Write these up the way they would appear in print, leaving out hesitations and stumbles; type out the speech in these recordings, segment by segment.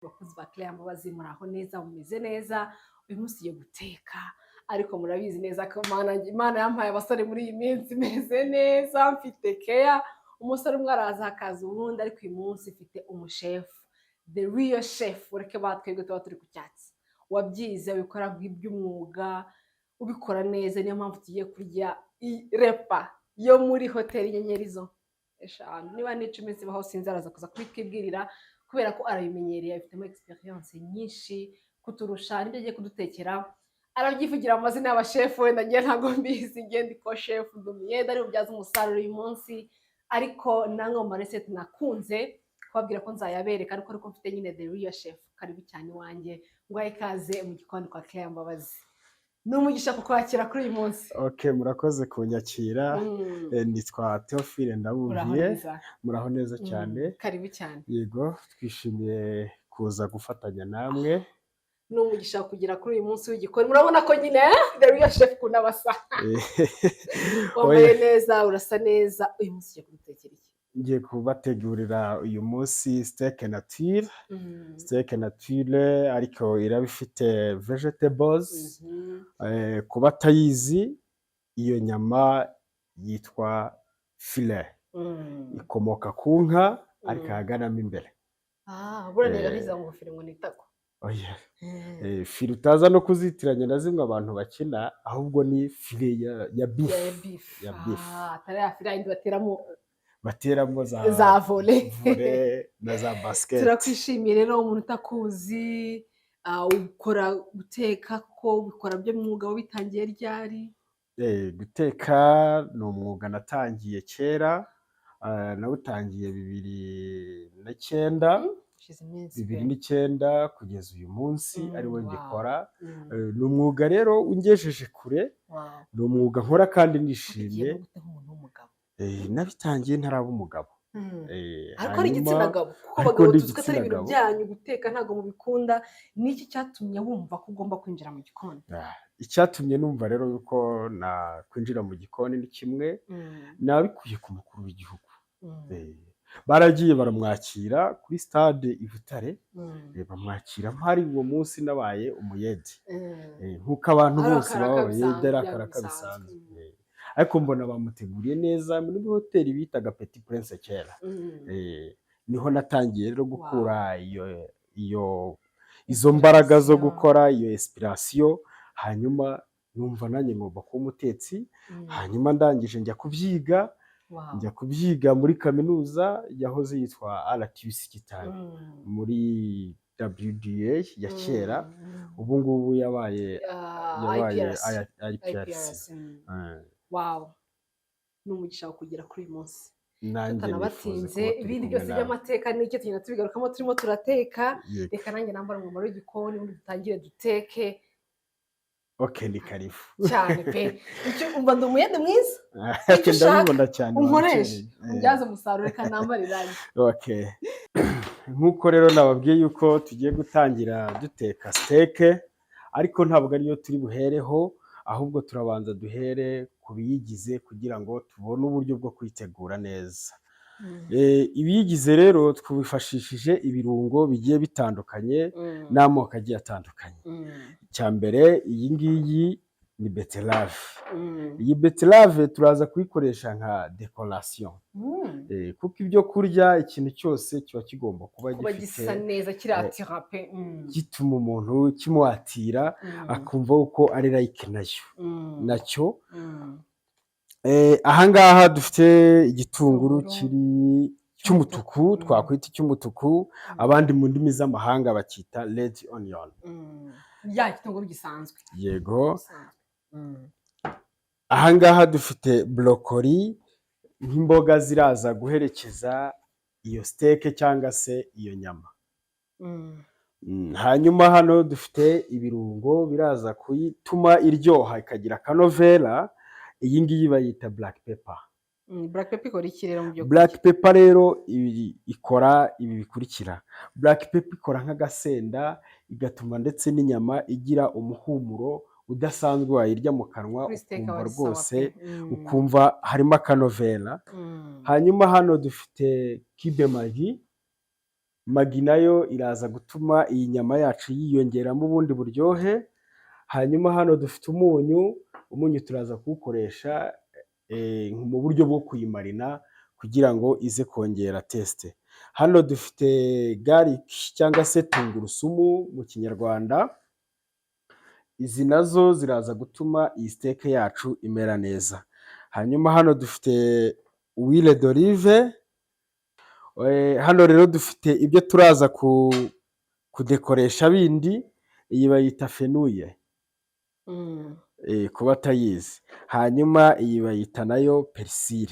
Bakozi ba Claire Mbabazi, muraho neza, mumeze neza? Uyu munsi tugiye guteka, ariko murabizi neza ko Imana yampaye abasore muri iyi minsi, meze neza, mfite keya. Umusore umwe araza hakaza uwundi, ariko uyu munsi mfite umushefu, the real chef. Ureke batwebwe tuba turi ku cyatsi, wabyize, ubikora nk'iby'umwuga, ubikora neza. Niyo mpamvu tugiye kurya repas yo muri hoteli inyenyeri zo 5, niba n'10 zibaho sinzi, araza kuza kubitwibwirira kubera ko arabimenyereye, abifitemo experience nyinshi kuturusha. Nibyo agiye kudutekera, arabyivugira mu mazina y'abashefu. Wenda njye ntabwo mbizi, njye ndi ko chef Dumiyede ari bubyaze umusaruro uyu munsi. Ariko namwe mu marecette nakunze kubabwira ko nzayabereka, ariko mfite nyine the real chef. Karibu cyane iwanjye, nguhaye ikaze mu gikoni kwa Claire Mbabazi. Ni umugisha kukwakira kuri uyu munsi. Ok, murakoze kunyakira. Nitwa Theophile Uraho Ndabumviye. neza? Muraho neza cyane. Karibu cyane. Yego, twishimiye kuza gufatanya namwe. Ni umugisha kugera kuri uyu munsi w'igikoni. Murabona ko nyine the real chef ukuntu aba asa. Wambaye neza, urasa neza. Uyu munsi ugiye kudutekera iki? Ngiye kubategurira uyu munsi steak nature. Steak nature, ariko iraba ifite vegetables. Ku batayizi, iyo nyama yitwa filet. Ikomoka ku nka, ariko ahaganamo imbere. Ah, buriya ntiza ngo filet ngo ni itako. Oya. Filet utaza no kuzitiranya na zimwe abantu bakina, ahubwo ni filet ya beef. Ya beef. Ya beef. Ah, atari ya filet yindi bateramo bateramo za za volley. Volley na za basket. Turakwishimiye rero. Umuntu utakuzi, ukora guteka kuko ubikora by'umwuga, wabitangiye ryari? Guteka ni umwuga natangiye kera, nawutangiye 2009. Hashize iminsi pe. 2009 kugeza uyu munsi ariwo ngikora. Ni umwuga rero ungejeje kure, ni umwuga nkora kandi nishimye. Wabigiyemo gute nk'umuntu w'umugabo? Nabitangiye ntaraba umugabo. Ariko ari igitsina gabo, kuko ariko abagabo ndi tuzi ko atari igitsina ibintu gabo. byanyu guteka, ntabwo mubikunda. Niki cyatumye wumva ko ugomba kwinjira mu gikoni? Ah, icyatumye numva rero yuko nakwinjira mu gikoni ni kimwe, nabikuye ku mukuru w'igihugu. Baragiye baramwakira kuri stade i Butare, bamwakira mpari uwo munsi, nabaye umuyede. Nk'uko abantu Ari bose akaraka baba abayede, bisanzwe, ari byari akaraka bisanzwe. bisanzwe. Ariko mbona bamuteguriye neza muri hoteli bitaga Petit Prince kera. Niho natangiye rero gukura iyo izo mbaraga zo Inspiration. gukora iyo inspiration, hanyuma numva nanjye ngomba kuba umutetsi. Hanyuma ndangije njya kubyiga, njya kubyiga muri kaminuza yahoze yitwa RTUC Kitabi, muri WDA ya kera, ubu ngubu yabaye Ah, yabaye IPRC. IPRC. IPRC. Wow, ni umugisha wo kugera kuri uyu munsi. Nanjye nifuza Tutanabatinze, kuba turi ibindi kumwe byose nawe. by'amateka n'icyo tugenda tubigarukamo turimo turateka. Yego. Reka nanjye nambara umwambaro w'igikoni, ubundi dutangire duteke. Ok, ni karibu. Cyane pe. Icyo umva, ndi umuyede mwiza. Icyo ushaka Ndabibona cyane, unkoreshe, wabukereye. umbyaze umusaruro. Reka nambare irangi. Okay. Nk'uko rero nababwiye yuko tugiye gutangira duteka steak, ariko ntabwo ariyo turi buhereho, ahubwo turabanza duhere ku biyigize kugira ngo tubone uburyo bwo kuyitegura neza. Ibiyigize rero twifashishije ibirungo bigiye bitandukanye n'amoko agiye atandukanye. Icya mbere, iyi ngiyi ni betterave. Iyi betterave turaza kuyikoresha nka décoration. Kuko ibyo kurya, ikintu cyose kiba kigomba kuba kuba gifite gisa neza, kiratira pe. Gituma umuntu kimuatira, akumva ko ari like nayo nacyo. Ahangaha dufite igitunguru Igitunguru kiri cy'umutuku, twakwita icy'umutuku, abandi mu ndimi z'amahanga bacyita red onion. Ya gitunguru gisanzwe. Yego. Gisanzwe. Ahangaha dufite broccoli nk'imboga ziraza guherekeza iyo steak cyangwa se iyo nyama. Hanyuma hano dufite ibirungo biraza kuyituma iryoha, ikagira akanovera. Iyi ngiyi bayita black pepper. Black pepper ikora iki rero mu byo kurya? Black pepper rero ikora ibi bikurikira: black pepper ikora nk'agasenda, igatuma ndetse n'inyama igira umuhumuro udasanzwe, wayirya mu kanwa Kuri steak ukumva aba ari sawa rwose pe. Ukumva harimo akanovera. Hanyuma hano dufite cube Maggi. Maggi nayo iraza gutuma iyi nyama yacu yiyongeramo ubundi buryohe. Hanyuma hano dufite umunyu. Umunyu turaza kuwukoresha mu buryo bwo kuyimarina kugira ngo ize kongera taste. Hano dufite garlic cyangwa se tungurusumu mu Kinyarwanda. Izi nazo ziraza gutuma iyi steak yacu imera neza. Hanyuma hano dufite huile d'olive. Hano rero dufite ibyo turaza kudekoresha bindi. Iyi bayita fenouil ku batayizi. Hanyuma iyi bayita nayo persil.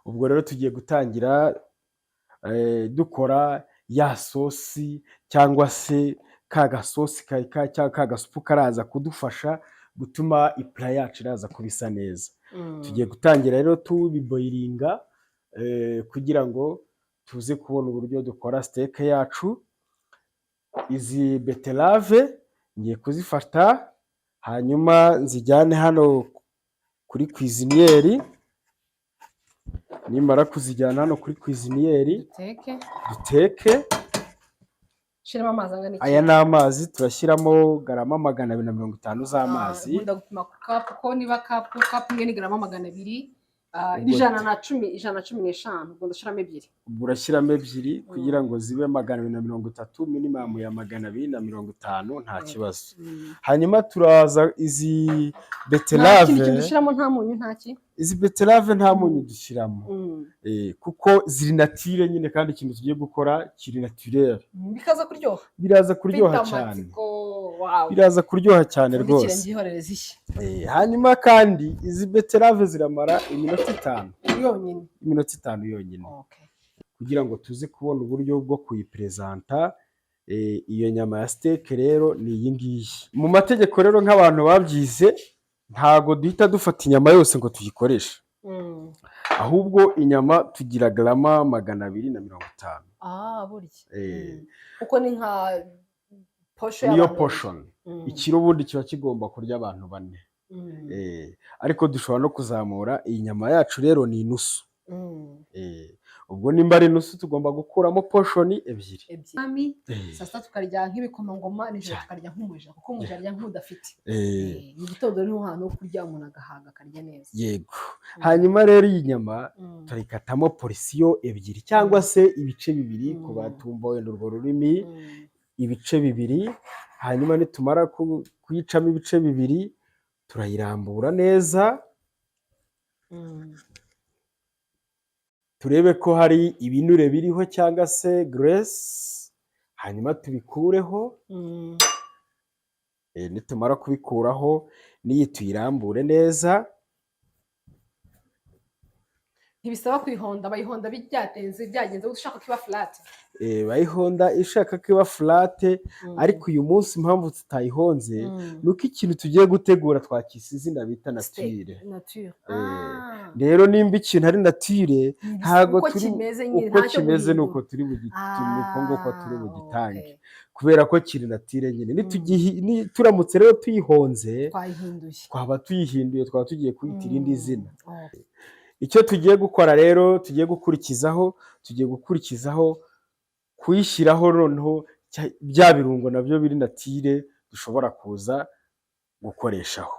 Ubwo rero tugiye gutangira dukora ya sosi cyangwa se ka gasosi cyangwa ka gasupu karaza kudufasha gutuma ipura yacu iraza kuba isa neza. Tugiye gutangira rero tubiboilinga kugira ngo tuze kubona uburyo dukora steak yacu. Izi betterave ngiye kuzifata, hanyuma nzijyane hano kuri cuisinière. Nimara kuzijyana hano kuri cuisinière, duteke. Duteke. Shiramo amazi angana iki? Aya ni amazi, turashyiramo garama 250 z'amazi. Nkunda gupima ku kapu, kuko niba kapu imwe ni garama 200, Ubwo 110, 115, ubwo ndashyiramo ebyiri. Ubwo urashyiramo ebyiri kugira ngo zibe 230, minimum ya 250, nta kibazo. Hanyuma turaza izi Nta kindi betterave. kintu dushyiramo? Nta munyu, nta ki? Izi betterave nta munyu dushyiramo, kuko ziri naturel nyine, kandi ikintu tugiye gukora kiri naturel. Bikaza kuryoha. Biraza kuryoha Mfite cyane. amatsiko, wow. Biraza kuryoha cyane Pfundikire rwose. mbyihorere zishye. Hanyuma kandi izi betterave ziramara iminota 5 yonyine. Iminota 5 yonyine, kugira ngo tuze kubona uburyo bwo kuyiperezanta. Iyo nyama ya steak rero ni iyi ngiyi. Mu mategeko rero, nk'abantu babyize, ntago duhita dufata inyama yose ngo tuyikoreshe, ahubwo inyama tugira garama 250. Ah, burya. Eh. Kuko ni nka portion Niyo y'abantu babiri. Portion. Ikiro ubundi kiba kigomba kurya abantu bane. Ariko dushobora no kuzamura. Iyi nyama yacu rero ni inusu. Ubwo nimba ari inusu, tugomba gukuramo portion ebyiri. Ebyiri. Ami, saa sita tukarya nk'ibikomangoma, nijoro Cyane. tukarya nk'umuja, kuko umuja arya nk'udafite. Eh. Mu gitondo niho hantu ho kurya umuntu agahaga, akarya neza. Yego. Hanyuma rero iyi nyama turayikatamo portion ebyiri cyangwa se ibice bibiri ku batumva wenda urwo rurimi, ibice bibiri. Hanyuma nitumara kuyicamo ibice bibiri, turayirambura neza, turebe ko hari ibinure biriho cyangwa se graisse, hanyuma tubikureho. Nitumara kubikuraho, n'iyi tuyirambure neza. Ntibisaba kuyihonda? Bayihonda byatenze byagenze ushaka ko iba flat? Bayihonda ishaka ko iba flat, ariko uyu munsi impamvu tutayihonze ni uko ikintu tugiye gutegura twakise izina bita nature. Nature. Rero nimba ikintu ari nature, ntago uko turi kimeze nyine, uko ntacyo kimeze ni guhindura. Uko turi uko nguko turi bugitange, kubera ko kiri nature nyine. Turamutse rero tuyihonze, twayihinduye. Twaba tuyihinduye, twaba tugiye kuyita irindi zina. Icyo tugiye gukora rero, tugiye gukurikizaho kuyishyiraho noneho bya birungo nabyo biri nature dushobora kuza gukoreshaho.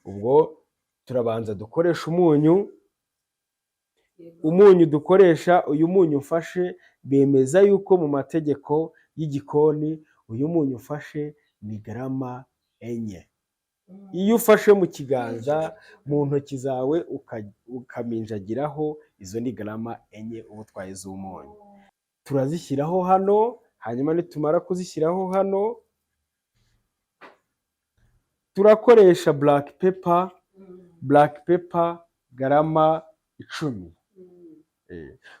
Ubwo turabanza dukoresha umunyu. Umunyu dukoresha, uyu munyu ufashe, bemeza yuko mu mategeko y'igikoni uyu munyu ufashe ni garama 4. Iyo ufashe mu kiganza, mu ntoki zawe, ukaminjagiraho, izo ni garama 4 uba utwaye z'umunyu. Turazishyiraho hano. Hanyuma nitumara kuzishyiraho hano, turakoresha black pepper. Black pepper garama 10.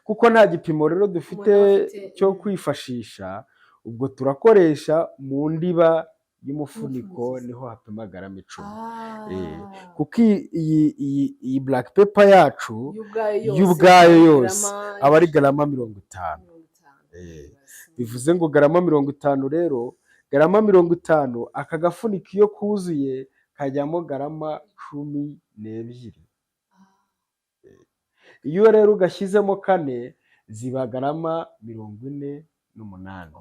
Kuko nta gipimo rero dufite Umuntu aba afite, cyo kwifashisha, ubwo turakoresha mu ndiba y'umufuniko, Y'umufuniko. niho hapima garama 10. Kuko iyi black pepper yacu y'ubwayo yose, y'ubwayo yose garama aba ari garama 50. 50. Bivuze ngo garama 50 rero, garama 50, aka gafuniko iyo kuzuye kajyamo garama 12. Iyo rero ugashyizemo kane, Ziba garama 48.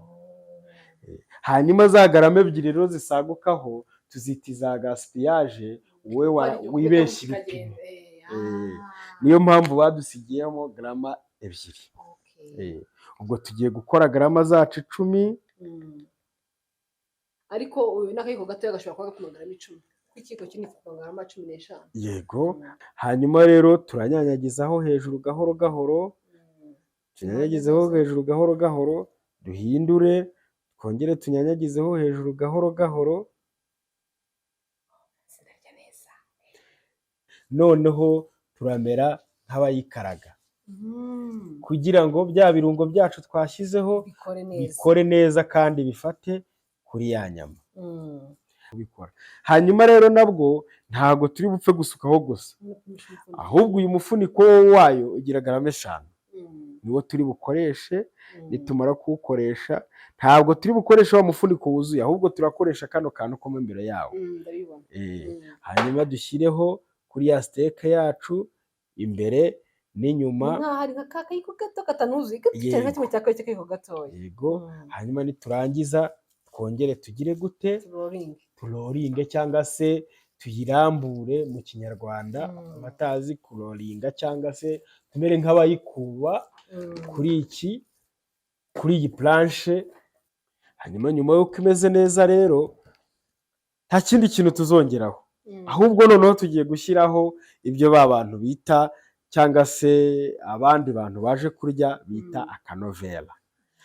Hanyuma za garama 2 rero zisagukaho tuzita iza gaspillage. Wowe wibeshya ibipimo. Niyo mpamvu badusigiyemo garama 2. Ubwo tugiye gukora garama zacu 10. Ariko uyu n'akayiko gatoya gashobora kuba gapima garama 10, kuko ikiyiko kinini gipima garama 15. Yego. Hanyuma rero turanyanyagizaho hejuru gahoro gahoro. Tunyanyagizeho hejuru gahoro gahoro, duhindure, twongere tunyanyagizeho hejuru gahoro gahoro. Sinarya neza. Noneho turamera nk'abayikaraga kugira ngo bya birungo byacu twashyizeho bikore neza, bikore neza kandi bifate kuri ya nyama. Kubikora hanyuma rero nabwo ntabwo turi bupfe gusukaho gusa, ahubwo uyu mufuniko wayo ugira garama 5, niwo turi bukoreshe. Nitumara kuwukoresha, ntabwo turi bukoreshe wa mufuniko wuzuye, ahubwo turakoresha kano kantu ko mo imbere yawo. Ndabibona. Hanyuma dushyireho kuri ya steak yacu imbere n'inyuma. Ni nk'aho ari nka ka kayiko gato katanuzuye gato cyane, nka kimwe cya kabiri cy'akayiko gatoya. Yego. Hanyuma niturangiza twongere tugire gute? Turoringe. Turoringe cyangwa se tuyirambure mu Kinyarwanda, abatazi kuroringa, cyangwa se tumere nk'abayikuba kuri iyi planche. Hanyuma nyuma y'uko imeze neza rero, nta kindi kintu tuzongeraho, ahubwo noneho tugiye gushyiraho ibyo ba bantu bita, cyangwa se abandi bantu baje kurya bita akanovera.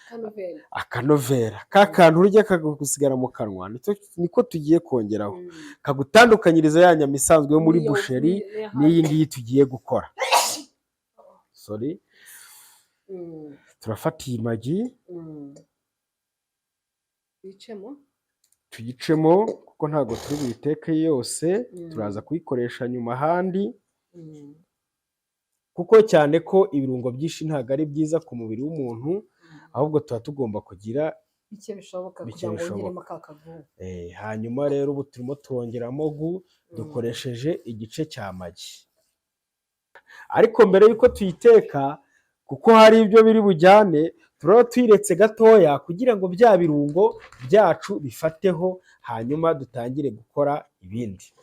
Kanovera. Akanovera, ka kantu urya kagusigara mu kanwa, niko tugiye kongeraho, kagutandukanyiriza ya nyama isanzwe yo muri N'iyo boucherie n'iyo n'iyi ngiyi tugiye gukora. Sorry. Turafata iyi Maggi. Bicemo. Tuyicemo kuko ntabwo turi buyiteke yose. Turaza kuyikoresha nyuma ahandi, kuko cyane ko ibirungo byinshi ntabwo ari byiza ku mubiri w'umuntu, ahubwo tuba tugomba kugira bike bishoboka bike kugira ngo bishoboka. wongeremo ka kagu. Hanyuma rero ubu turimo turongeramo goût dukoresheje igice cya Maggi. Ariko mbere y'uko tuyiteka, kuko hari ibyo biri bujyane, turaba tuyiretse gatoya kugira ngo bya birungo byacu bifateho, hanyuma dutangire gukora ibindi.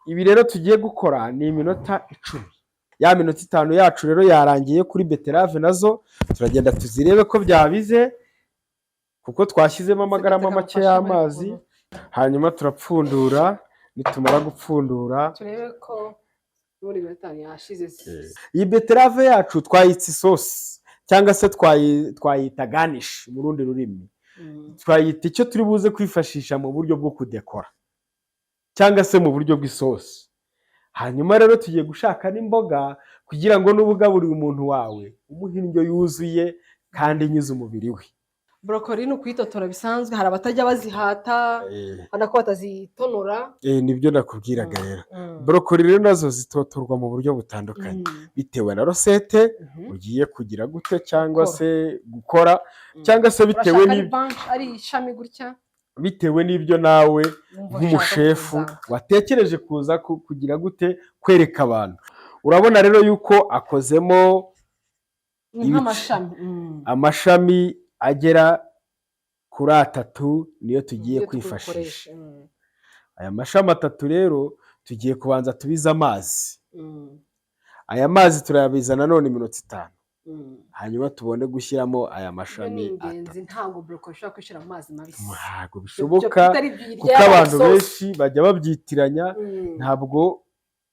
Ibi rero tugiye gukora ni iminota 10. Ya minota 5 yacu rero yarangiye kuri betterave, nazo turagenda tuzirebe ko byabize, kuko twashyizemo amagarama make y'amazi. Hanyuma turapfundura, nitumara gupfundura turebe ko muri iminota 5 yashize. Iyi betterave yacu twayitse isosi, cyangwa se twayita garnish mu rundi rurimi. Twayita icyo turi buze kwifashisha mu buryo bwo kudekora cyangwa se mu buryo bw'isosi. Hanyuma rero tugiye gushaka n'imboga kugira ngo nuba ugaburiye umuntu wawe, umuhe indyo yuzuye kandi inyuze umubiri we. Broccoli ni ukuyitotora bisanzwe, hari abatajya bazihata, ubona ko batazitonora. Nibyo nakubwiraga rero. Broccoli rero nazo zitotorwa mu buryo butandukanye, bitewe na recette ugiye kugira gute cyangwa Gukora. se gukora, cyangwa se bitewe Urashaka ari bunch, ari ishami gutya, bitewe n'ibyo nawe wumva ushaka nk'umushefu kuza. watekereje kuza kugira gute, kwereka abantu. Urabona rero yuko akozemo Ni nk'amashami. Amashami agera kuri atatu niyo tugiye Niyo kwifashisha. tugukoresha. Aya mashami atatu rero tugiye kubanza tubize amazi. Aya mazi turayabiza nanone iminota 5, hanyuma tubone gushyiramo aya Ibyo mashami ni ingenzi. atatu. Ntabwo broccoli ushobora kwishyira mu mazi mabisi. Ntabwo Ibyo bishoboka, bitari ibyo uyirya kuko yabaye abantu isosi. benshi bajya babyitiranya. Ntabwo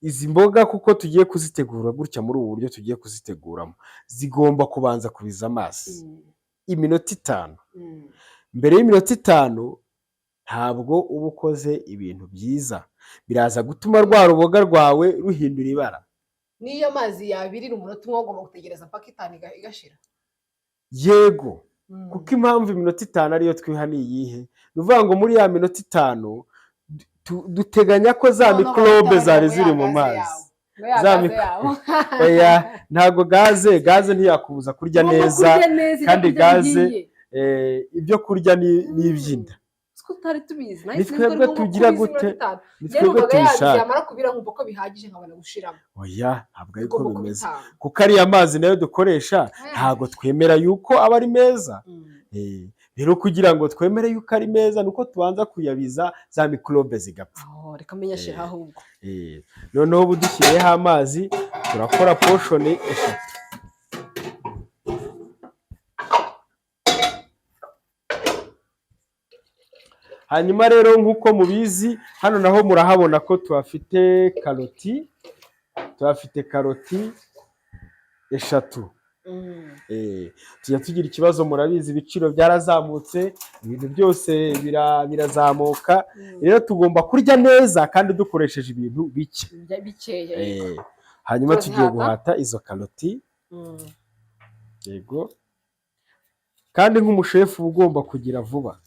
izi mboga, kuko tugiye kuzitegura gutya muri ubu buryo tugiye kuziteguramo, zigomba kubanza kubiza amazi iminota 5. Mbere y'iminota 5 ntabwo uba ukoze ibintu byiza, biraza gutuma rwa ruboga rwawe ruhindura ibara. N'iyo amazi yabirira umunota umwe, ugomba gutegereza mpaka 5 igashira. Yego. Kuko impamvu iminota 5 ariyo twiha ni iyihe? Ni ukuvuga ngo muri ya minota 5 duteganya ko za Noneho mikorobe bahita zari bareba ziri ya mu gaze mazi yawe. Ngo ya Za gaze yawe. Oya, ntabwo gaze ntiyakubuza kurya Ugomba neza. kurya neza ibyo Kandi kurya gaze, bihiye. ibyo kurya ni iby'inda. Siko tutari tubizi. Ni Nahise nzi ko twebwe ari ngombwa tugira kubiza gute? iminota 5. Ni Njye twebwe numvaga yabize, tubishaka. yamara kubira nkumva ko bihagije, nkabona gushiramo. Oya, ntabwo ariko Ugomba bimeze, kubitanga. kuko ariya mazi nayo dukoresha ntabwo twemera yuko aba ari meza. Rero kugira ngo twemere yuko ari meza, ni uko tubanza kuyabiza, za mikorobe zigapfa. Oh, reka menye ashira ahubwo. Noneho ubu dushyiriyeho amazi, turakora portion 3. Hanyuma rero nk'uko mubizi, hano naho murahabona ko tuhafite karoti, tuhafite karoti 3. Tujya tugira ikibazo, murabizi, ibiciro byarazamutse, ibintu byose birazamuka. Rero tugomba kurya neza kandi dukoresheje ibintu bike. Bikeya, yego. Hanyuma tugiye Turazihata? guhata izo karoti. Yego, kandi nk'umushefu uba ugomba kugira vuba.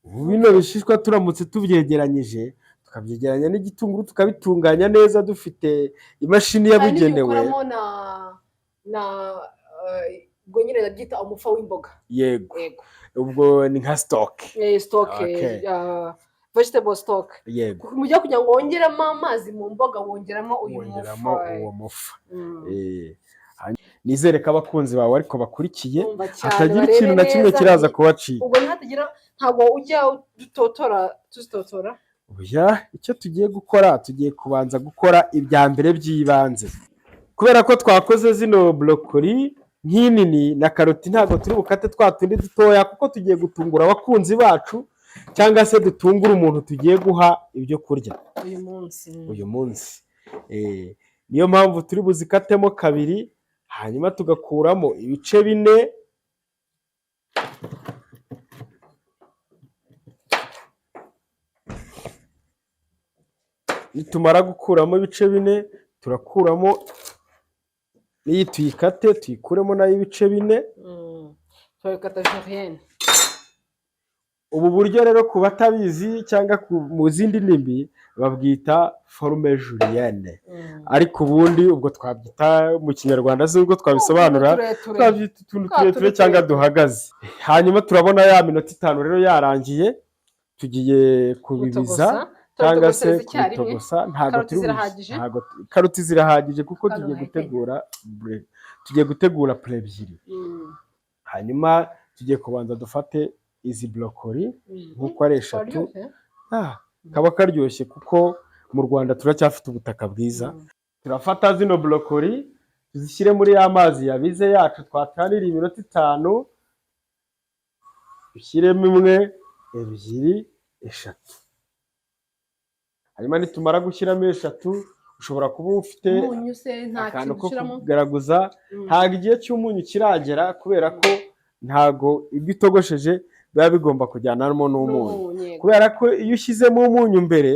Ubu bino bishishwa turamutse tubyegeranyije, tukabyegeranya n'igitunguru, tukabitunganya neza, dufite imashini Hari n'igihe yabugenewe. ukoramo na ubwo nyine ndabyita umufa w'imboga. Yego. Yego. Ubwo ni nka stock. Stock, vegetable stock. Yego. Mu gihe kugira ngo wongeremo amazi mu mboga, wongeramo uyu Wongeramo mufa. uwo mufa. Nizere Nizere ko abakunzi bawe ariko bakurikiye, Umva cyane, hatagira barebe ikintu na kimwe neza, kiraza kubacika. Ubwo ntihatagira, ntabwo ujya dutotora, tuzitotora. Oya, icyo tugiye gukora, tugiye kubanza gukora ibya mbere by'ibanze. Kubera ko twakoze zino broccoli nk'inini na karoti, ntabwo turi bukate twa tundi dutoya, kuko tugiye gutungura abakunzi bacu, cyangwa se dutungure umuntu tugiye guha ibyo kurya uyu munsi. Uyu munsi. Niyo mpamvu turi buzikatemo kabiri, hanyuma tugakuramo ibice 4. Nitumara gukuramo ibice 4, turakuramo n'iyi, tuyikate tuyikuremo nayo ibice 4. Turabikata julienne. Ubu buryo rero, ku batabizi cyangwa mu zindi ndimi babwita forme julienne, ariko ubundi ubwo twabyita mu Kinyarwanda si ubwo twabisobanura, Utuntu tureture. twabyita utuntu Twa tureture tuntu cyangwa tureture. duhagaze. Hanyuma turabona ya minota 5 rero yarangiye, tugiye kubibiza Gutogosa. cyangwa se Turabitogosereza icyarimwe. kubitogosa. Ntabwo Karoti turi zirahagije? Ntabwo karoti zirahagije, kuko Kano tugiye wahekenya. gutegura tugiye gutegura pure 2. Hanyuma tugiye kubanza dufate izi broccoli nk'uko ari 3. Karyoshye. Kaba karyoshye kuko mu Rwanda turacyafite ubutaka bwiza. Turafata zino broccoli tuzishyire muri ya mazi yabize yacu twataniriye iminota 5, dushyiremo 1, 2, 3. Hanyuma nitumara gushyiramo 3, ushobora kuba ufite Umunyu se nta akantu kintu ko ushyiramo? kugaragaza. Ntabwo igihe cy'umunyu kiragera, kubera ko ntabwo ibyo utogosheje biba bigomba kujyanamo n'umunyu. N'umunyu, yego. Kubera ko iyo ushyizemo umunyu mbere,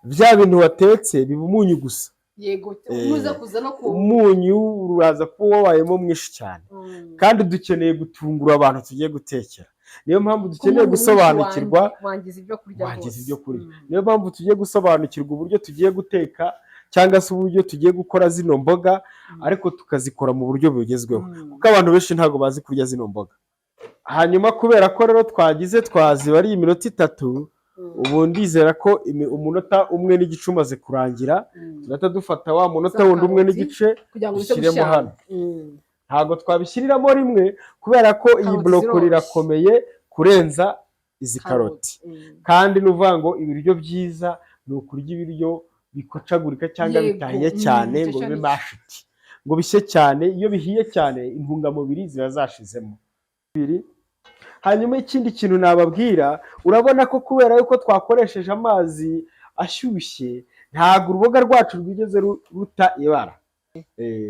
bya bintu watetse biba umunyu gusa. Yego, uza kuza no ku Umunyu uraza kuba wabayemo mwinshi cyane. Kandi dukeneye gutungura abantu tugiye gutekera, niyo mpamvu dukeneye Umunyu mwinshi gusobanukirwa. Wangiza ibyo kurya Wangiza rwose. ibyo kurya. Niyo mpamvu tugiye gusobanukirwa uburyo tugiye guteka, cyangwa se uburyo tugiye gukora zino mboga, ariko tukazikora mu buryo bugezweho, kuko abantu benshi ntabwo bazi kurya zino mboga. Hanyuma kubera ko rero twagize twaziba ari iminota 3, ubu ndizera ko umunota 1.5 umaze kurangira. Turahita dufata wa munota Za wundi umwe karoti, n'igice kugira ngo bize dushyiremo gushyana. hano. Ntabwo twabishyiriramo rimwe, kubera ko iyi Karoti broccoli ziroroshye. irakomeye kurenza izi karoti. Kandi ni ukuvuga ngo ibiryo byiza ni ukurya ibiryo bikocagurika cyangwa bitahiye cyane Icyo ngo cyo bibe ni cyo. mashiti, ngo bishye cyane. Iyo bihiye cyane, intungamubiri ziba zashizemo. Hanyuma ikindi kintu nababwira, urabona ko kubera yuko twakoresheje amazi ashyushye, ntabwo uruboga rwacu rwigeze ruta ibara.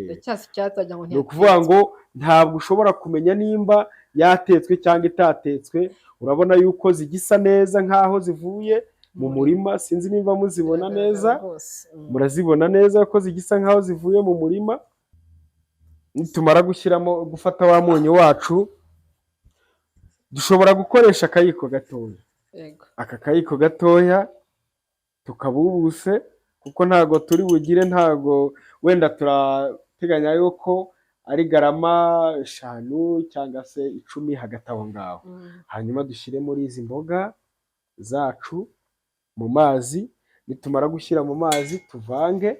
Ndacyasi icyatsi wagira ngo Ni ukuvuga ngo ntabwo ushobora kumenya nimba yatetswe cyangwa itatetswe. Urabona yuko zigisa neza nk'aho zivuye mu murima. Sinzi nimba muzibona neza. Murazibona neza ko zigisa nk'aho zivuye mu murima. Nitumara gushyiramo, gufata wa munyu wacu, dushobora gukoresha akayiko gatoya. Yego. Aka kayiko gatoya tukabubuse, kuko ntago turi bugire, ntago wenda turateganya yuko ari garama 5 cyangwa se 10, hagati aho ngaho. Hanyuma dushyire muri izi mboga. zacu mu mazi. Nitumara gushyira mu mazi tuvange.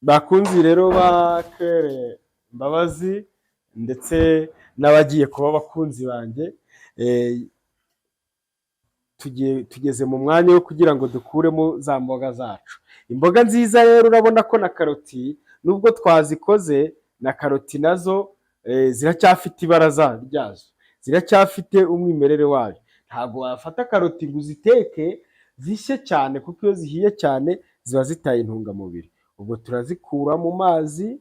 Bakunzi rero ba Claire Mbabazi ndetse n'abagiye kuba abakunzi banjye, tugeze mu mwanya wo kugira ngo dukuremo za mboga zacu. Imboga nziza rero, urabona ko na karoti nubwo twazikoze, na karoti nazo ziracyafite ibara ryazo, ziracyafite umwimerere wayo. Ntabwo wafata karoti ngo uziteke zishye cyane, kuko iyo zihiye cyane ziba zitaye intungamubiri. Ubwo turazikura mu mazi.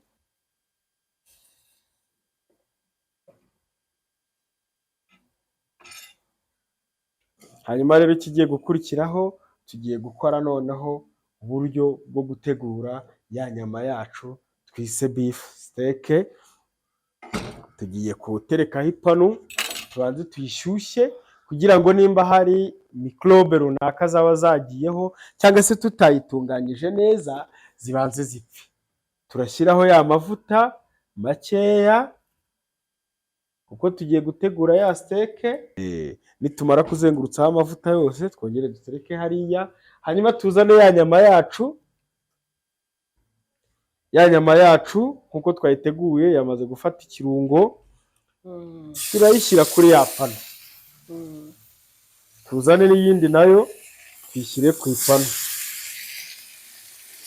Hanyuma rero ikigiye gukurikiraho, tugiye gukora noneho uburyo bwo gutegura ya nyama yacu twise beef steak. Tugiye kuwuterekaho ipanu, tubanze tuyishyushye kugira ngo nimba hari mikorobe runaka zaba zagiyeho cyangwa se tutayitunganyije neza zibanze zipfe. Turashyiraho ya mavuta makeya kuko tugiye gutegura ya steak. Nitumara kuzengurutsaho amavuta yose, twongere dutereke hariya, hanyuma tuzane ya nyama yacu. Ya nyama yacu nk'uko twayiteguye yamaze gufata ikirungo, turayishyira kuri ya panu. Tuzane n'iyindi nayo tuyishyire ku ipanu.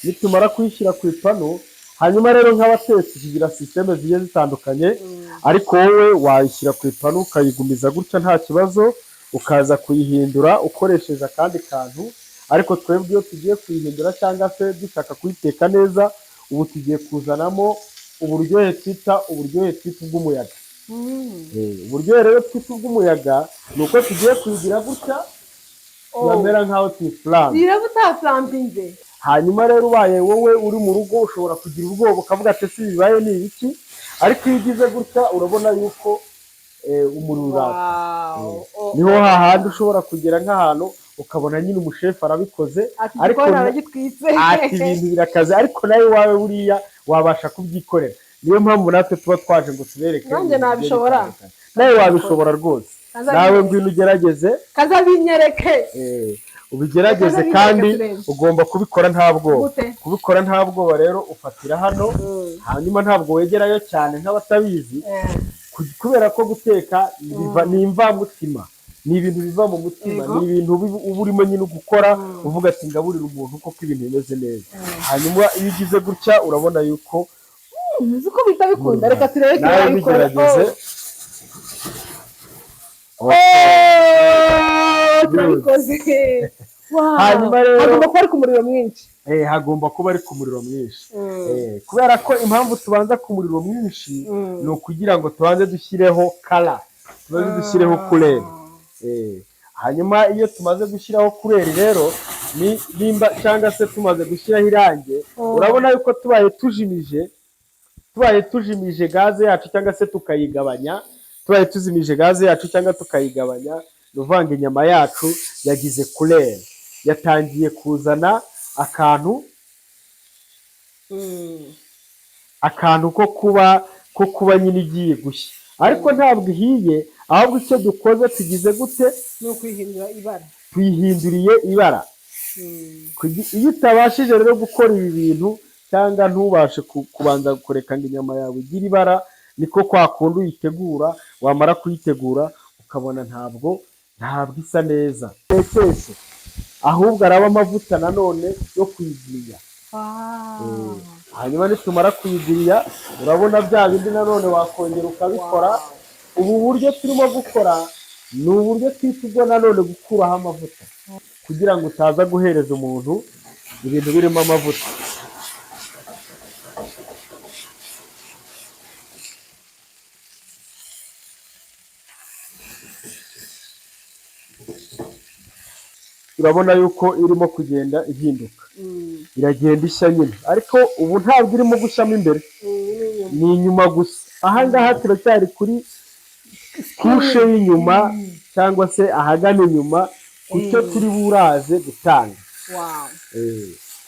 Nitumara kuyishyira ku ipanu, hanyuma rero nk'abatetsi tugira système zigiye zitandukanye, ariko wowe wayishyira ku ipanu ukayigumiza gutya nta kibazo, ukaza kuyihindura ukoresheje akandi kantu. Ariko twebwe iyo tugiye kuyihindura cyangwa se dushaka kuyiteka neza, ubu tugiye kuzanamo uburyohe twita ubw'umuyaga. Uburyohe rero twita ubw'umuyaga ni uko tugiye kuyigira gutya, yamera nk'aho tuyifuranga. Ziraba utafurambinze. Hanyuma rero ubaye wowe uri mu rugo ushobora kugira ubwoba ukavuga ati: "Ese bibaye ni ibiki?" Ariko iyo ugize gutya urabona yuko umuriro uraka. Niho hahandi ushobora kugera nk'ahantu ukabona nyine umushefu arabikoze, ati ariko igikoni aragitwitse. Ati ibintu birakaze, ariko nawe iwawe buriya wabasha kubyikorera. Niyo mpamvu natwe tuba twaje ngo tubereke Nanjye ibintu bigiye nabishobora. bitandukanye. Nawe wabishobora rwose. Nawe ngwino ugerageze. Kazabinyereke. Ubigerageze. Kazabinyereke Kandi turebe. ugomba kubikora nta bwoba. Gute? Kubikora nta bwoba rero, ufatira hano, hanyuma ntabwo wegerayo cyane nk'abatabizi, kubera ko guteka ni imvamutima, ni ibintu biva mu mutima. Ni ibintu uba urimo nyine gukora uvuga ati: "Ngaburira umuntu koko ibintu bimeze neza." Hanyuma iyo ugize gutya urabona yuko Uzi ko bihita bikunda? Reka turebe Nawe turabikora. bigerageze. Oh, turabikoze. Wow. Hanyuma rero- Hagomba kuba ari ku muriro mwinshi. Hagomba kuba ari ku muriro mwinshi. Kubera ko impamvu tubanza ku muriro mwinshi ni ukugira ngo tubanze dushyireho color, tubanze dushyireho couleur. Hanyuma iyo tumaze gushyiraho couleur rero, ni nimba cyangwa se tumaze gushyiraho irangi, urabona yuko tubaye tujimije gaze yacu cyangwa se tukayigabanya, tubaye tuzimije gaze yacu cyangwa tukayigabanya, ni ukuvuga ngo inyama yacu yagize couleur, yatangiye kuzana akantu ko kuba nyine igiye gushya, ariko ntabwo ihiye. Ahubwo icyo dukoze, tugize gute? Ni ukwihindura ibara. Tuyihinduriye ibara. Iyo utabashije rero gukora ibi bintu cyangwa ntubashe kubanza kureka ngo inyama yawe igire ibara, niko kwa kundi uyitegura, wamara kuyitegura ukabona ntabwo isa neza. Tekeshe ahubwo araba amavuta nanone yo kuyigiriya. Hanyuma nitumara kuyigiriya, urabona bya bindi nanone wakongera ukabikora. Ubu buryo turimo gukora ni uburyo twita ubwo nanone gukuraho amavuta kugira ngo utaza guhereza umuntu ibintu birimo amavuta. Urabona yuko irimo kugenda ihinduka, iragenda ishya nyine, ariko ubu ntabwo irimo gushyamo imbere, ni inyuma gusa. Aha ngaha turacyari kuri couche y'inyuma cyangwa se ahagana inyuma ku cyo turi buraze gutanga.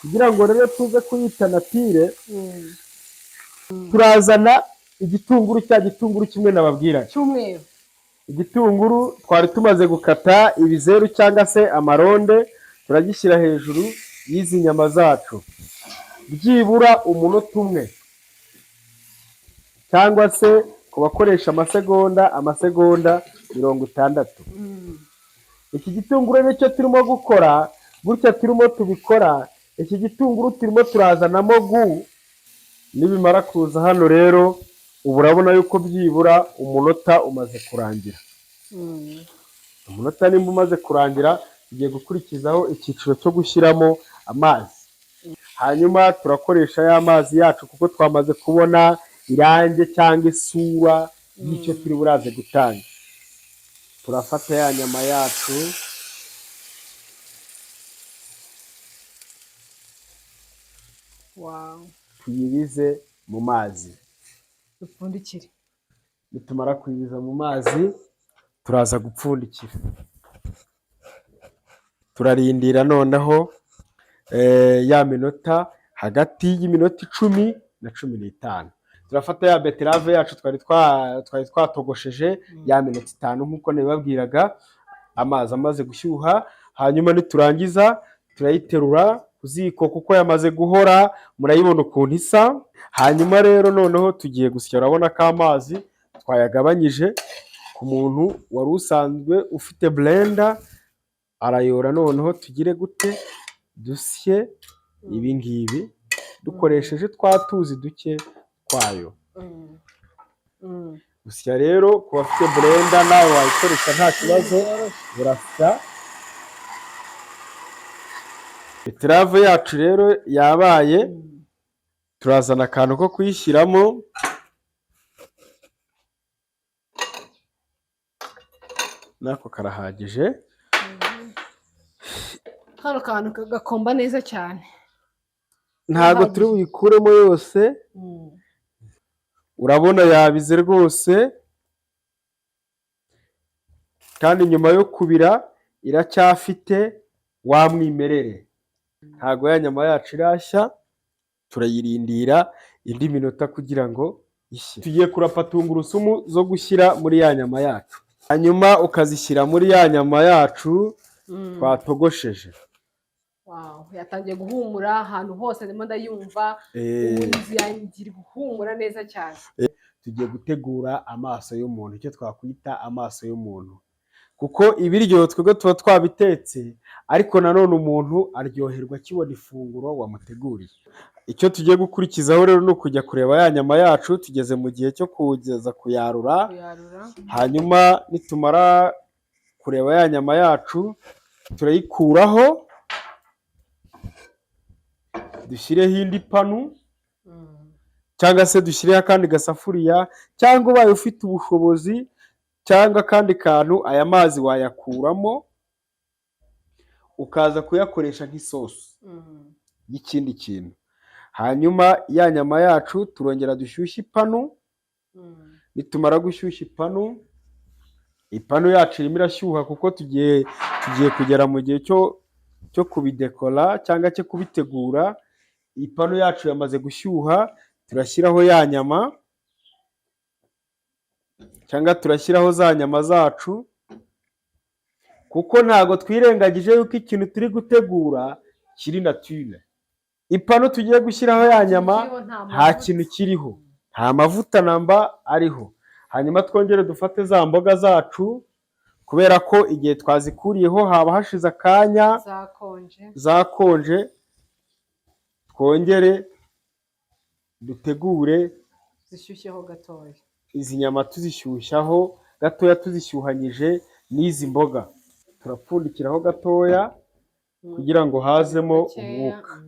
Kugira ngo rero tuze kuyita nature, turazana igitunguru, cya gitunguru kimwe nababwiraga. Cy'umweru. Igitunguru twari tumaze gukata ibizeru cyangwa se amaronde, turagishyira hejuru y'izi nyama zacu, byibura umunota umwe cyangwa se ku bakoresha amasegonda 60. Iki gitunguru nicyo turimo gukora gutya, turimo tubikora. Iki gitunguru turimo turazanamo goût. Nibimara kuza hano rero, ubu urabona yuko byibura umunota umaze kurangira. Umunota nimba umaze kurangira, tugiye gukurikizaho icyiciro cyo gushyiramo amazi. Hanyuma turakoresha ya mazi yacu, kuko twamaze kubona irange cyangwa isura y'icyo turi buraze gutanga. Turafata ya nyama yacu. Tuyibize mu mazi. Dupfundikire. Nitumara kuyibiza mu mazi, turaza gupfundikira, turarindira noneho ya minota, hagati y'iminota 10 na 15. Turafata ya betterave yacu twari twatogosheje ya minota 5 nk'uko nabibabwiraga, amazi amaze gushyuha. Hanyuma niturangiza turayiterura ku ziko, kuko yamaze guhora, murayibona ukuntu isa. Hanyuma rero noneho tugiye gusya. Urabona ko amazi twayagabanyije. Ku muntu wari usanzwe ufite blender arayora. Noneho tugire gute? Dusye ibi ngibi dukoresheje twa tuzi duke twayo. Gusya rero, ku bafite blender nawe wayikoresha nta kibazo. Burasa betterave yacu rero yabaye. Turazana akantu ko kuyishyiramo. Nako karahagije. Kano kantu gakomba neza cyane. Ntabwo turi buyikuremo yose. Urabona yabize rwose, kandi nyuma yo kubira iracyafite wa mwimerere. Ntabwo ya nyama yacu irashya, turayirindira indi minota kugira ngo ishye. Tugiye kurapa tungurusumu zo gushyira muri ya nyama yacu, hanyuma ukazishyira muri ya nyama yacu twatogosheje. Wow, yatangiye guhumura ahantu hose, ndimo ndayumva. Ubu inzu yanjye iri guhumura neza cyane. Tugiye gutegura amaso y'umuntu, icyo twakwita amaso y'umuntu, kuko ibiryo twebwe tuba twabitetse, ariko nanone umuntu aryoherwa akibona ifunguro wamuteguriye. Icyo tugiye gukurikizaho rero ni ukujya kureba ya nyama yacu. Tugeze mu gihe cyo kugeza kuyarura. Kuyarura. Hanyuma nitumara kureba ya nyama yacu, turayikuraho, dushyireho indi panu cyangwa se dushyireho akandi gasafuriya, cyangwa ubaye ufite ubushobozi cyangwa akandi kantu, aya mazi wayakuramo ukaza kuyakoresha nk'isosi y'ikindi kintu. Hanyuma ya nyama yacu turongera dushyushye ipanu. Nitumara gushyushya ipanu, ipanu yacu irimo irashyuha, kuko tugiye kugera mu gihe cyo kubidekora cyangwa cyo kubitegura. Ipanu yacu yamaze gushyuha, turashyiraho ya nyama cyangwa turashyiraho za nyama zacu, kuko ntabwo twirengagije yuko ikintu turi gutegura kiri nature. Ipanu tugiye gushyiraho ya nyama Kiriho nta nta mavuta. kintu kiriho, nta mavuta namba ariho. Hanyuma twongere dufate za mboga zacu, kubera ko igihe twazikuriyeho haba hashize akanya, zakonje. Zakonje. Twongere dutegure Zishyushyeho gatoya. izi nyama, tuzishyushyaho gatoya, tuzishyuhanyije n'izi mboga. Turapfundikiraho gatoya kugira ngo hazemo Gakeya. umwuka.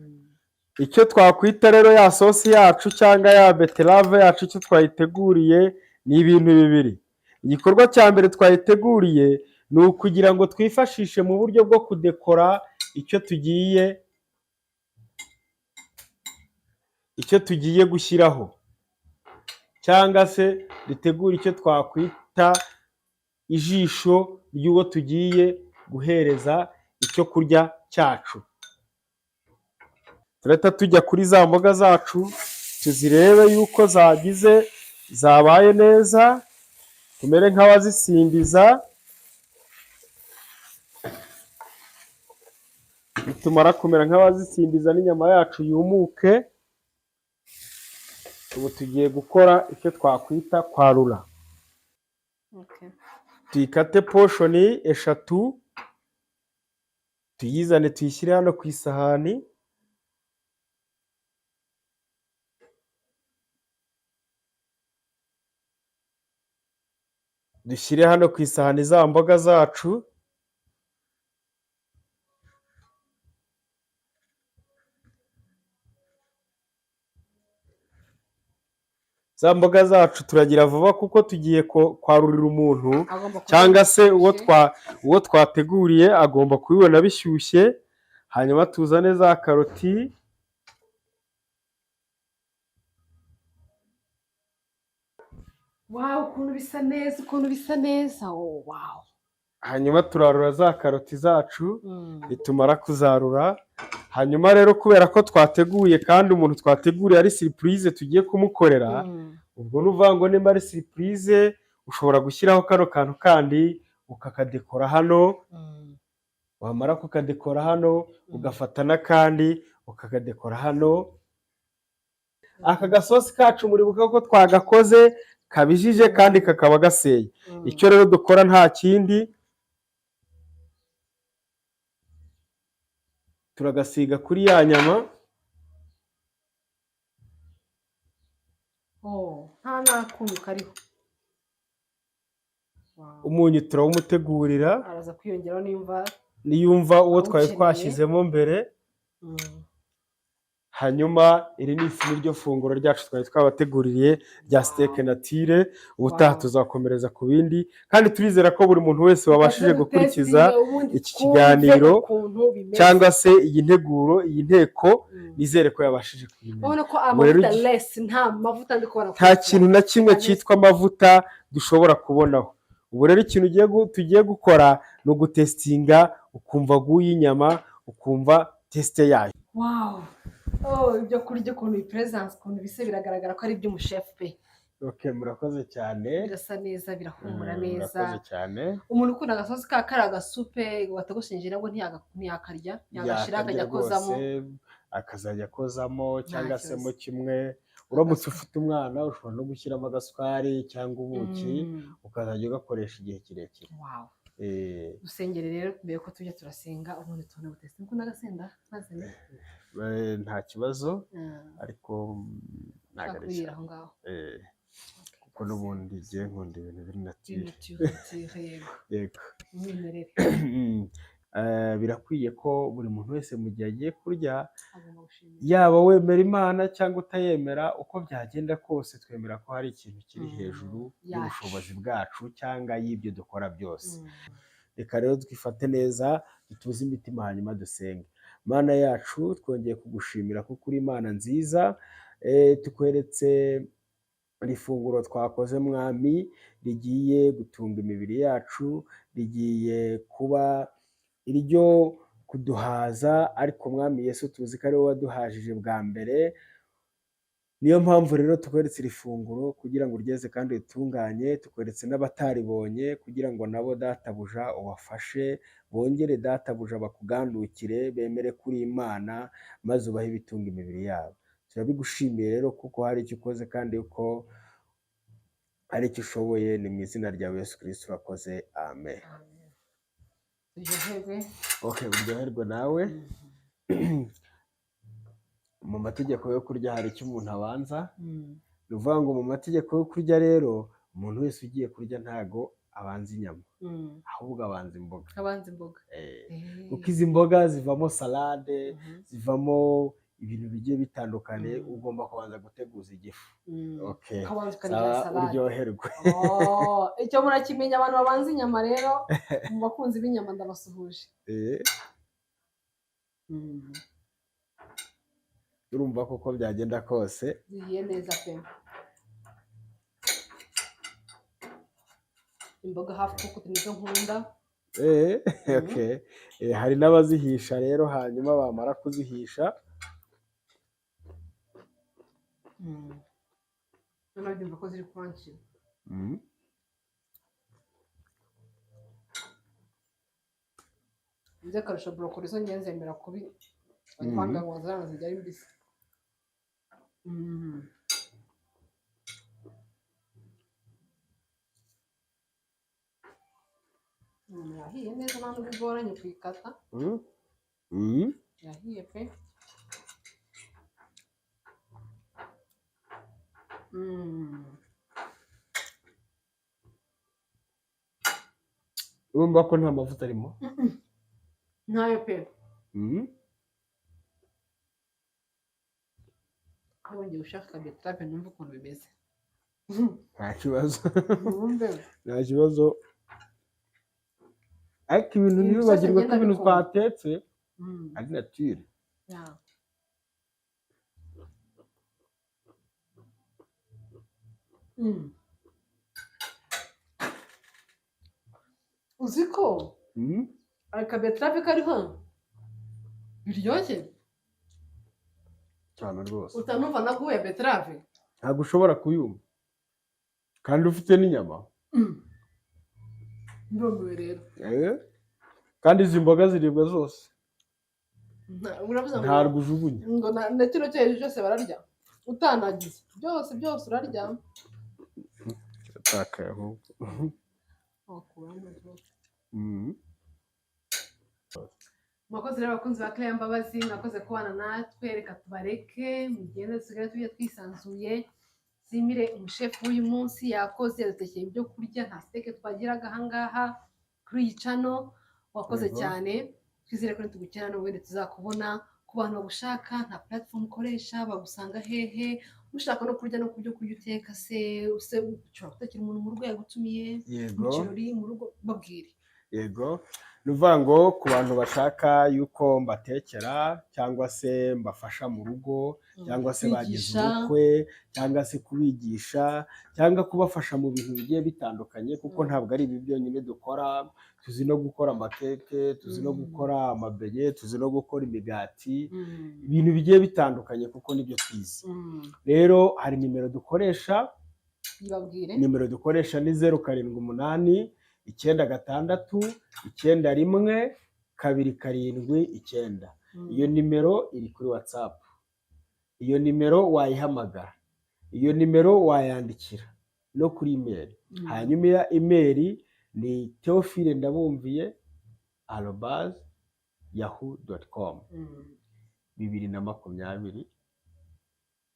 Icyo twakwita rero ya sosi yacu cyangwa ya betterave yacu, icyo twayiteguriye ni ibintu bibiri. Igikorwa cya mbere twayiteguriye ni ukugira ngo twifashishe mu buryo bwo kudekora icyo tugiye gushyiraho, cyangwa se dutegure icyo twakwita ijisho ry'uwo tugiye guhereza icyo kurya cyacu. Turahita tujya kuri za mboga zacu, tuzirebe yuko zagize, zabaye neza. Tumere nk'abazisimbiza. Nitumara kumera nk'abazisimbiza n'inyama yacu yumuke, ubu tugiye gukora icyo twakwita kwarura. Tuyikate portion eshatu, tuyizane tuyishyire hano ku isahani. Dushyire hano ku isahani za mboga zacu. Za mboga zacu turagira vuba kuko tugiye kwarurira umuntu Agomba kurya cyangwa se bishyushye. Uwo twateguriye agomba kubibona bishyushye. Hanyuma tuzane za karoti. Wow, ukuntu bisa neza, ukuntu bisa neza. Oh, wow. Hanyuma turarura za karoti zacu. Nitumara kuzarura, hanyuma rero kubera ko twateguye kandi umuntu twateguriye ari surprise tugiye kumukorera, ubwo ni ukuvuga ngo nimba ari surprise ushobora gushyiraho kano kantu kandi ukakadekora hano. Wamara kukadekora hano, ugafata n'akandi ukakadekora hano. Aka gasosi kacu muribuka ko twagakoze kabijije kandi kakaba gaseye. Icyo rero dukora nta kindi, turagasiga kuri ya nyama. Oh, nta n'akunyu kariho. Wow. Umunyu turawumutegurira. Araza kwiyongeraho nimba niyumva uwo twari awukeneye. Twashyizemo mbere. Hanyuma iri ni niryo funguro ryacu twari twabateguriye rya steak nature. Ubutaha tuzakomereza ku bindi, kandi turizera ko buri muntu wese wabashije Tuze gukurikiza dutestinge ubundi iki twumve kiganiro ukuntu bimeze. Cyangwa se iyi nteguro, iyi nteko, nizere ko yabashije kuyimenya. Urabona ko Ubu rero amavuta less, nta mavuta ndi kubona. Nta kintu na kimwe cyitwa amavuta dushobora kubonaho. Ubu rero ikintu tugiye gukora ni ugutesitinga, ukumva goût y'inyama, ukumva taste yayo. Wow, oh, ibyo kurya ukuntu bipresence, ukuntu bisa, biragaragara ko ari iby'umushefu pe. Okay, murakoze cyane. Birasa neza, birahumura neza. Murakoze cyane. Umuntu ukunda agasosi ka kari agasupe watagoshenje nabwo ntiyakarya, ntiyagashira, akajya Yakarya akozamo. Rwose akazajya akozamo cyangwa se kibazo. Mo kimwe, uramutse ufite umwana ushobora no gushyiramo agasukari cyangwa ubuki, ukazajya ugakoresha igihe kirekire. Wow. Eh. Dusengere rero mbere ko tujya, turasenga ubundi tubone gutesta. Ukunda agasenda mazane? Nta kibazo, ariko ntabwo ari kurira cyane. Aho ngaho. Kuko n'ubundi ngiye nkunda ibintu biri nature. Nature, nature, yego. Yego. Umwimerere. Birakwiye ko buri muntu wese mu gihe agiye kurya, agomba gushimira. Yaba wemera Imana cyangwa utayemera, uko byagenda kose twemera ko hari ikintu kiri hejuru yacu. Y'ubushobozi bwacu cyangwa y'ibyo dukora byose. Reka rero twifate neza, dutuze imitima, hanyuma dusenge. Mana yacu, twongeye kugushimira kuko uri Imana nziza. Tukweretse iri funguro twakoze, Mwami, rigiye gutunga imibiri yacu, rigiye kuba iryo kuduhaza, ariko Mwami Yesu tuzi ko ari wowe waduhajije bwa mbere. Niyo mpamvu rero tukweretse iri funguro kugira ngo uryeze kandi ritunganye. Tukweretse n'abataribonye kugira ngo nabo, databuja, ubafashe bongere, databuja, bakugandukire, bemere kuri Imana, maze ubahe ibitunga imibiri yabo. Turabigushimiye rero kuko hari icyo ukoze kandi ko hari icyo ushoboye. Ni mu izina rya Yesu Kristo urakoze, amen. Amen. Turyoherwe. Okay, uryoherwe nawe. Mu mategeko yo kurya hari icyo umuntu abanza. Ni ukuvuga ngo mu mategeko yo kurya rero, umuntu wese ugiye kurya ntago abanza inyama, ahubwo abanza imboga. Abanza imboga. Kuko izi mboga zivamo salade, zivamo ibintu bigiye bitandukanye. Ugomba kubanza guteguza igifu. Okay. Ukabanza ukarya Sawa, salade. Uryoherwe. Oh, icyo murakimenya abantu babanza inyama rero, mu bakunzi b'inyama ndabasuhuje. Urumva ko uko byagenda kose Zihiye neza pe. Imboga hafi kuko nizo nkunda. Okay. Hari n'abazihisha rero, hanyuma bamara kuzihisha Noneho byumva ko ziri crunchy. By'akarusho broccoli zo ngenzi zemera kubi bavanga ngo ziranga zijya ari mbisi. Yahiye neza, nta nubwo igoranye kuyikata. Yahiye pe. Urumva ko nta mavuta arimo? Ntayo pe. Aho ngiye gushaka akabeterave numve ukuntu bimeze. Nta kibazo. Numve. Nta kibazo, ariko ibintu Ibintu ntibibagirwe byose ko ibintu ngenda twatetse ari nature. Yeah. Uzi ko akabeterave kariho biryoshye Cyane rwose. Utanumva naguye beterave. Ntabwo ushobora kuyumva kandi ufite n'inyama. Ndumiwe rero. Kandi izi mboga ziribwa zose. Uravuze ngo Ntabwo ujugunya. Ngo na kino cyo hejuru cyose bararya, utanagize byose byose urarya. Kiratakaye ahubwo. Wakuramo ikibazo. Mwakoze rero abakunzi ba Claire Mbabazi, mwakoze kubana natwe. Reka tubareke mugende, dusigare tujye twisanzuye. Nshimire umushefu w'uyu munsi, yakoze yadutekeye ibyo kurya, nta steak twagiraga ahangaha kuri iyi channel. Wakoze cyane, twizere ko nitugukina n'ubundi tuzakubona. Ku bantu bagushaka, nta platform ukoresha, bagusanga hehe? Ushaka no kurya no ku byo kurya uteka se, use ushobora gutekera umuntu mu rugo yagutumiye, mu kirori mu rugo? Babwire. Yego, ni ukuvuga ngo ku bantu bashaka yuko mbatekera cyangwa se mbafasha mu rugo cyangwa se bagize Kwigisha. ubukwe cyangwa se kubigisha cyangwa kubafasha mu bintu bigiye bitandukanye, kuko ntabwo ari ibi byonyine dukora. Tuzi no gukora amakeke, tuzi no gukora amabenye, tuzi no gukora imigati, ibintu bigiye bitandukanye, kuko nibyo twize. Rero hari nimero dukoresha. Yibabwire. Nimero dukoresha ni 0789 691 279. Iyo nimero iri kuri WhatsApp, iyo nimero wayihamagara, iyo nimero wayandikira no kuri email. Hanyuma iya email ni theophile ndabumviye@yahoo.com 2020,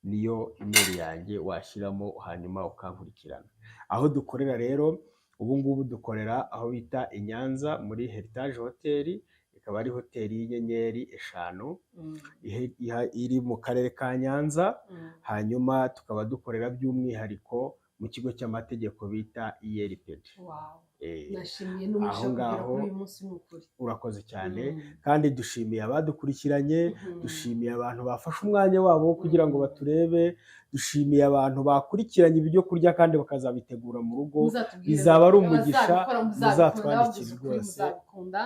niyo email yanjye washyiramo hanyuma ukankurikirana. Aho dukorera rero, ubu ngubu dukorera aho bita i Nyanza muri Heritage Hotel, ikaba ari hoteli y'inyenyeri 5 iri mu karere ka Nyanza. Hanyuma tukaba dukorera by'umwihariko mu kigo cy'amategeko bita ILPD. Nashimiye n'umugisha Aho kugera ngaho. kuri uyu munsi, ni ukuri. Urakoze cyane. Kandi dushimiye abadukurikiranye, dushimiye abantu bafashe umwanya wabo kugira ngo baturebe, dushimiye abantu bakurikiranye ibyo kurya kandi bakazabitegura mu rugo. Muzatubwire Bizaba ari umugisha, abazabikora, muzabikunda, muzatwandikire bavuze ukuri, rwose. Muzabikunda.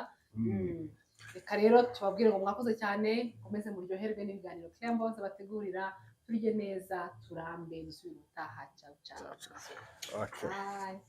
Reka rero tubabwire ngo mwakoze cyane, mukomeze muryoherwe n'ibiganiro Claire Mbabazi bategurira. Turye neza, turambe, dusubire ubutaha. Ciao ciao. Okay. Bye.